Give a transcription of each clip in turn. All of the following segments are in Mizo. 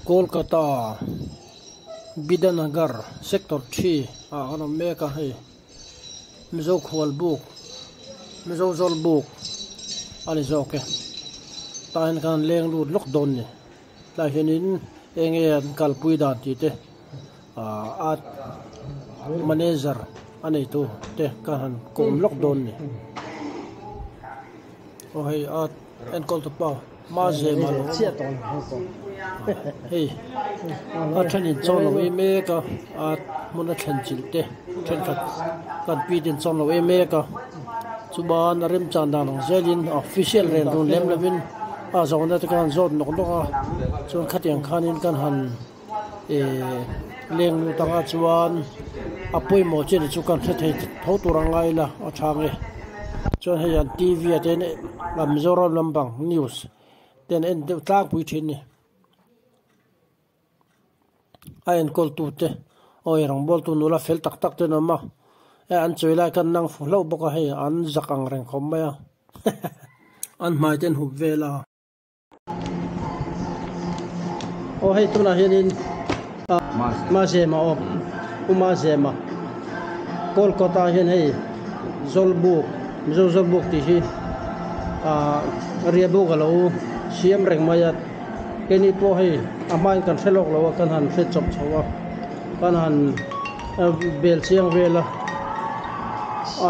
Kolkata Bidhannagar sector 3 ah kan awm mek a hei Mizo khual buk Mizo zawl buk a ni zawk e tah hian khan leng lut lawk dawn a ni tlaiah hianin eng nge an kalpui dan tih te ahh a manager a neitu te ka han kawm lawk dawn a ni aw hei a enkawl tu pa ma zem a lo awm a hei a thenin chaw lo ei mek a a hmun a thlen chilh te thenkhat kan pi ten chaw lo ei mek a chuan a remchan dan ang zelin official ren run lem lovin a zawhna te khan zawt nawk nawk a chuan khatiang khanin kan han ehh leng lut anga chuan a pawimawh chin chu kan hre thei tho tur a ngai ila a tha nge chuan hei an t v ah te hian Mizoram lampang news te an en deuh tlangpui thin a ni. A enkawl tu te aw ei rawngbawl tu nula fel tak tak te an awm a e an chawi lai khan nang fu hlauh bawk a hei an zak ang reng khawp mai a an hmai te an hup vel a. Aw hei tunah hianin Mazema aw Pu Mazema Kolkata ah hian hei Zawlbuk Mizo Zawlbuk tih hi ah riahbuk a lo siam reng mai a. Keini pawh hei a hmain kan hre lawk lo a, kan han hre chawp chho a, kan han bel chiang vel a, a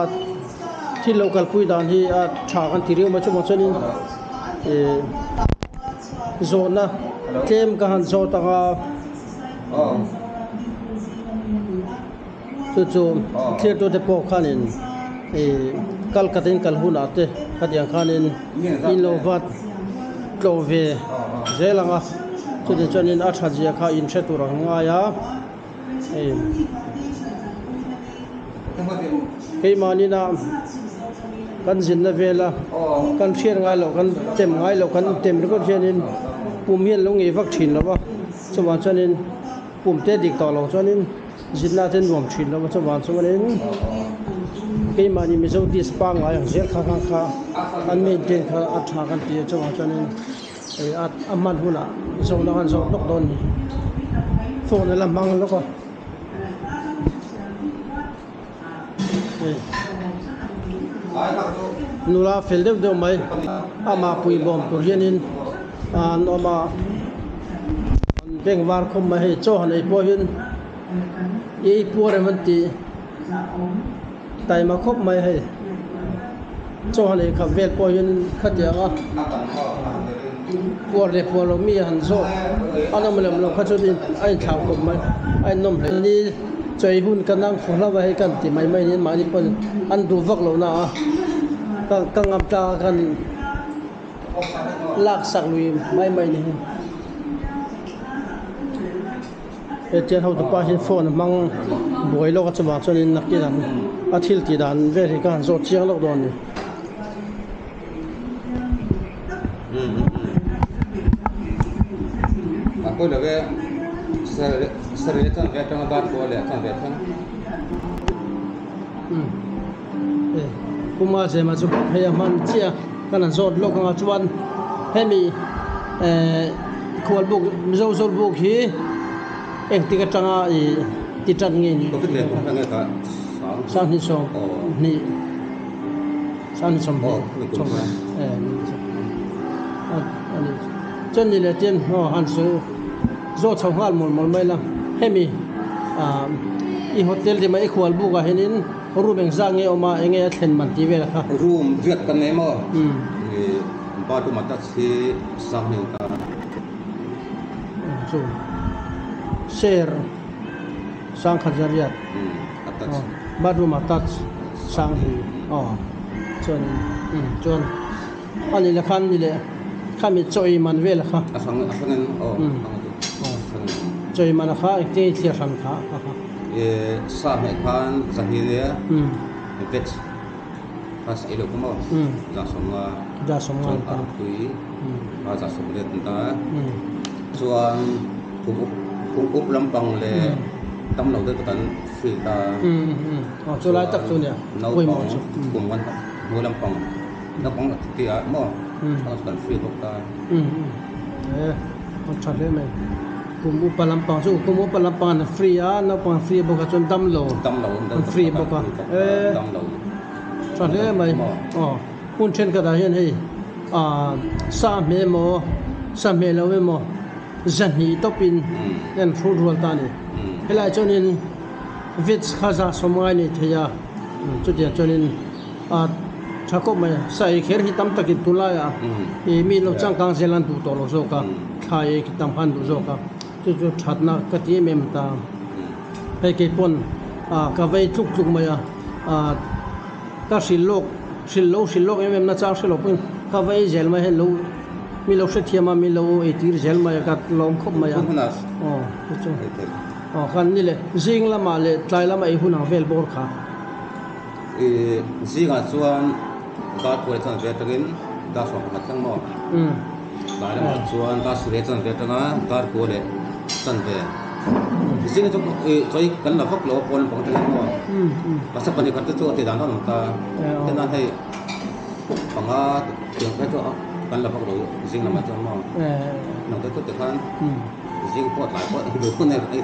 thil lo kalpui dan hi a tha kan ti riau mai chuvang chuanin ih zawhna tlem ka han zawt ang a chu chu thirtute pawh khanin ih kal khatin kal hunah te khatiang khanin in lo vat tlawh ve zel ang a chutih chuanin a that zia kha in hre tur ang ngai a hei keimahni-na kan zinna vela kan hriat ngai loh kan tem ngai loh kan tem ringawt hianin pum hian lo ngei vak thin lo va chuvang chuanin pum te dik tawh lo chuanin Zirna te nuam thin lo a chuvang chuanin keimahni Mizo dish pangngai ang zel kha kha kha an maintain kha a tha kan ti a chuvang chuanin hei a a hman hunah zawhna khan zawh lawk dawn a ni phone a la hmang lawk a hei nula fel deuh deuh mai amah puibawm tur hianin an awm a. Bank var khawp mai hei chaw han ei pawh hian ei puar em an tih taima khawp mai hei chaw han ei khat vel pawh hian khatiang a puar leh puar lo mi han zawh a nawm lem lo kha chu a inthlau khawp mai a innawm hle ni chaw ei hun ka nang fu hlauh a hei kan ti mai mai niin mahni pawhin an duh vak lo na a ka ngam tlang a kan. Lak sak lui mai mai ni hi. He tian hotu pa hian phone a hmang buai lawk a chuvang chuanin nakin ang a thil tih dan vel hi ka han zawt chiang lawk dawn a ni. Puma zema chu hei a hman chiah a kan han zawt lawk anga chuan hemi ehh khual buk Mizo zawt buk hi engtik atanga ih ti tan nge ni sanghnih sawm hnih sanghnih sawmhnih chuan ni leh chian aw han sawi zawt chho nghal mawlh mawlh mai la hemi ah i hotel ti mai i khual buk ah hianin. Room engzah nge awm a, enge a thlen man tih vel kha? Room riat kan nei maw? Ih bathroom attach hi sang hmel ta. Chu share sang khat za riat. Attach. Bathroom attach sang hi aw chuan chuan a ni leh khan ni leh khami chaw ei man vel kha. A hrang a hrangin aw. Chaw ei man kha engtin nge i thliar hran kha kha. Sa hmeh khan zahni nia veg kha sa ei loh kha maw za sawmnga chuan artui kha za sawmriat an ta a chuan kum up kum up lampang leh tam lo deuh te kan free ta a chuan naupang kum kan hnuai lampang naupang tih ah maw kan free bawk ta. Kum upa lampang chu kum upa lampang an free a, naupang an free bawk a chuan damlo an free bawk a e tha hle mai aw hmun thenkhat ah hian hei ah sa hmeh emaw sa hmeh lo emaw zahnih tawpin an hrut rual ta a ni helaiah chuanin veg kha za sawm ngai nei thei a chutiang chuanin ah tha khawp mai a sa ei kher hi tam takin tunlaiah ih mi lo changkang zel an duh tawh lo zawk a thlai ei khi tam khan duh zawk a chu chu thatna ka ti em em ta hei kei pawn ah ka vei tluk tluk mai a ah ka hrilh lawk hrilh lo hrilh lawk em em na chang hre lo pawhin ka vei zel mai hei lo mi lo hrethiam a mi lo eitir zel mai a ka lawm khawp mai a aw chu chu aw khan ni leh zing lamah leh tlai lamah ei hun ang vel bawr kha. I zingah chuan dar pawh chuan ve atangin dar sawm pakhat thleng maw? Tlai lamah chuan dar sarih chuan ve atanga dar kua leh chanve. Zingah chu i chawi kan la vak lo a pawn lampang atangin maw? Mahse pahnih khat te chu a tih dan an awm ta. Tena hei panga tiang phei chu kan la vak lo zing lamah chuan maw? Nang te chu tikhan zing pawh tlai pawh duh hun ei thei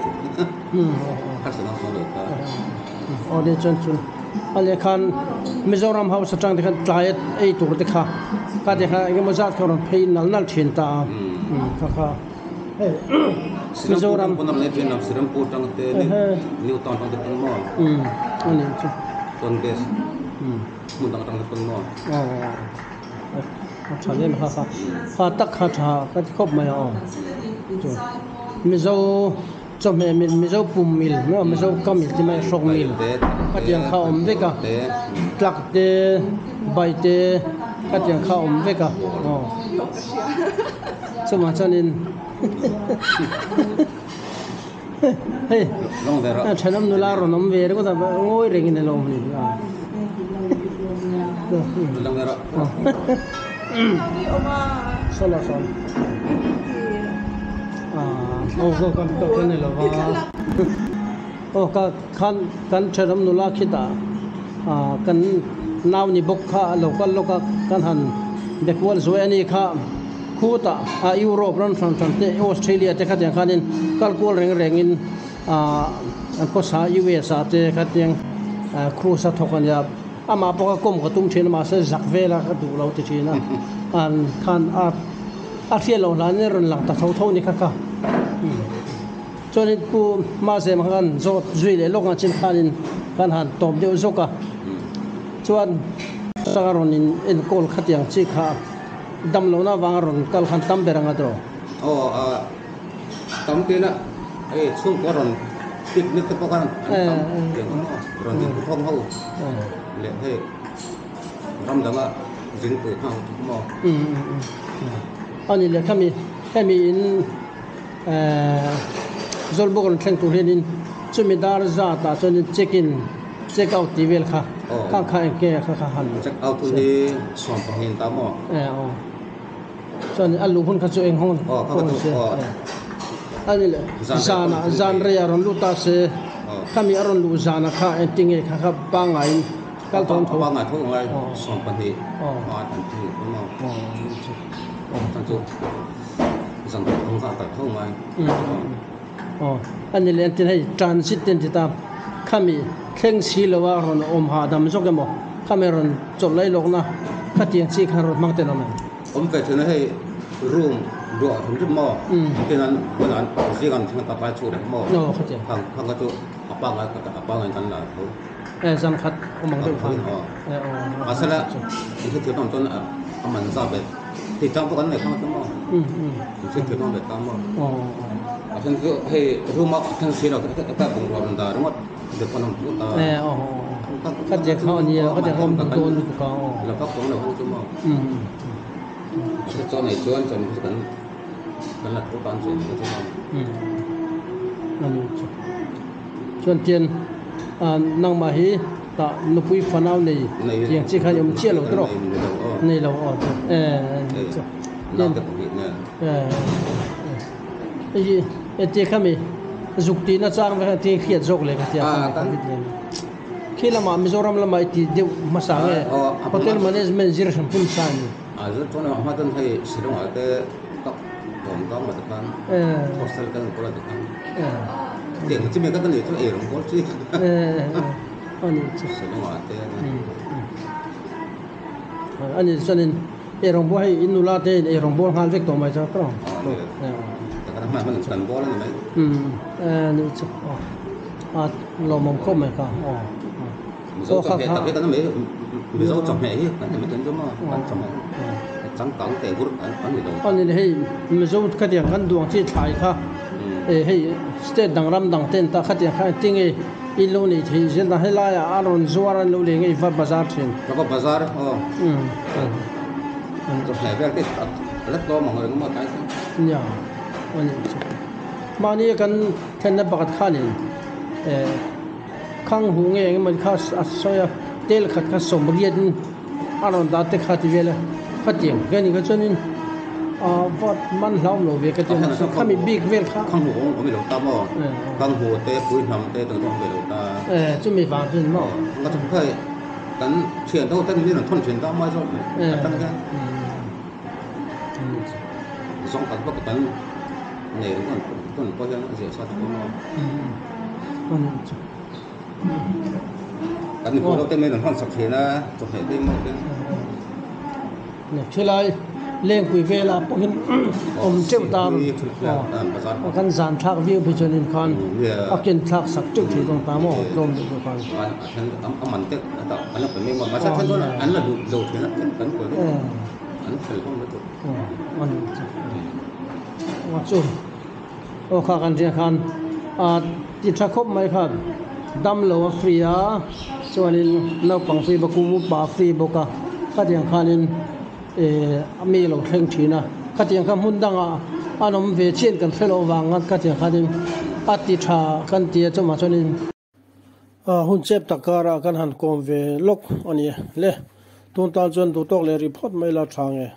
harsa dang chuang lo ta. Aw ni chuan chu a leh khan Mizoram House atang te khan tlai ei tur te kha kha te kha engemaw zat kha rawn phei nal nal thin ta a kha kha hei Mizoram Serampur tang te New Town tang te pawn maw a ni chu chuan base hmun dang atang te pawn maw a tha hle mai kha kha kha tak kha tha ka ti khawp mai a aw chu Mizo. Chawhmeh mil, Mizo pum mil maw Mizo ka mil ti mai hrawk mil khatiang kha a awm vek a, tlak te bai te khatiang kha a awm vek a aw chuvang chuanin hei thenawm nula rawn awm ve ringawt a ngawi rengin a lo awm ni a. Sawla sawn. Aw ka kan ka ka ni lova aw ka khan kan thenawm nula khitah ah kan nau ni bawk kha a lo kal lawk a kan han be kual zuai a ni kha khutah ah Europe ram hran hran te Australia te khatiang khanin kal kual reng rengin ah an khawsa US ah te khatiang ah cruise a thawk a nia amah pawh kha kawm ka tum thin a mahse zak vela ka duh lo ti thin a an khan a. A hriat loh hlanin rawn lang ta tho tho ni kha kha. Chuanin Pu Mazem kha kan zawt zui leh lawk ang chin khanin kan han tawp deuh zawk a. Chuan changa rawn in enkawl khatiang chi kha dam lohna avanga rawn kal khan tam ber anga tawh. Aw a tam tihna hei chhungkua rawn picnic te pawh khan an tam tiang kha maw rawn inkhawm ho leh hei. Ram danga zin tur kha ang maw? A ni leh khami hemi in Zawlbuk rawn thleng tur hianin chumi dar zatah chuanin check in check out tih vel kha kha kha eng nge kha kha han Check out hun hi 12 ta maw? Aw chuan a luh hun kha chu eng hawng se a ni leh zanah zan reiah rawn lut ta se khami a rawn luh zanah kha engtinge kha kha pangaiin Kal thawn tho. Pangai tho ngai 12 a an ti a maw chu zan khat thawng kha a kal tho ngai. Aw a ni leh tin hei transit te an ti ta khami thleng si lo a rawn awm hahdam zawk emaw khami rawn chawlh lai lawkna khatiang chi khan rawn hmang ten awm em? Awm ve thin a hei room duah hrim hrim maw tin an hmunah zing an thleng tak lai chhuak leh maw khang kha chu a pangai a pangai kan la tho. Zan khat awm ang deuh khan. Mahsela inhrethiam ang chuan a man zat ve tih chang pawh kan nei thang chu maw? Inhrethiam ang ve ta maw? A then chu hei room a then si lo ka bungrua rawn dah ringawt ve pawn ang chu ta. Ka tiang kha ania ka tiang kha awm duh dawn lutuk a. La vak chuang lo hang chu maw? A then chuan nei chuan chuan kan kan la tho tan chu chu maw? Ani chu. Chuan tian nangmah hi tah nupui fanau nei tiang chi kha i awm chiah lo tawh nei lo aw chu hei heti khami zuk tihna chang vek a tin hriat zawk leh ka tia khi lamah Mizoram lamah i tih deuh hmasa nge hotel management zir hran pum sa a ni. A zir chuan a hma chuan hei Shillong ah te. tak awm dang la tikhan hostel kan kawl a tikhan tiang chimi ka ni chu ei rawng bawl chi Shillong ah te ani chuanin ei rawng bawl hei in nula te in ei rawng bawl nghal vek tawh mai chuan ka rawng kan bawl ani mai ani chu a lawmawm khawp mai kha aw Mizo chawhmeh tak hi kan mai Mizo chawhmeh hi kan ti mai kan zawm a kan chawhmeh changkang teh vur an ni lo. Ani le hei Mizo khatiang kan duang chi thlai kha e hei state dang ram dang ten ta khatiang kha engtin nge in lo nei thei zel dan helai ah a rawn zuar an lo lei ngei va bazar thin. Ka va bazar aw chawhmeh vel te a la tlawm ang reng maw tlai chu. Nia ani chu mahni kan thlenna pakhat khanin e. Khang huh nge eng emaw kha a sawi a, tel khat kha sawmriat in a rawn dah te kha ti vel a, khatiang ka ni kha chuanin ah vat man hlauhawm lo ve ka ti a, khami bik vel kha. Khang huh awm lo ta maw? Khang huh te pui hnam te tang chu awm ve lo ta. Chumi vang chu ni maw? Ka chu khai kan thian ho ten min rawn thawn thin ta mai zawk mai atang hian zawng khat bawk kan nei reng kan pawh hian a zia sa chu maw? Kan mipui ho te mai rawn hman sak thin a, chawhmeh te maw te. Thilai lengpui velah pawhin awm teuh ta a kan zan thlak viau phei chuan in khan a ken thlak sak teuh thei dawn ta maw tlawm deuh pawh khan. A man te an la pe mai maw mahse then chuan an la duh lo thin a kan kawl deuh an fel hlawm lutuk. Chu. Aw kha kan ria khan a ti tha khawp mai khan dam lo a free a chuanin naupang free bawk a upa free bawk a khatiang khanin eh mi a lo thleng thin a khatiang kha hmun dangah an awm ve chian kan hre loh avanga khatiang khanin a ti tha kan ti a chumah chuanin. Hun chep tak karah kan han kawm ve lawk a ni le tun tan chuan duhtawk leh ri phawt mai la tha nge.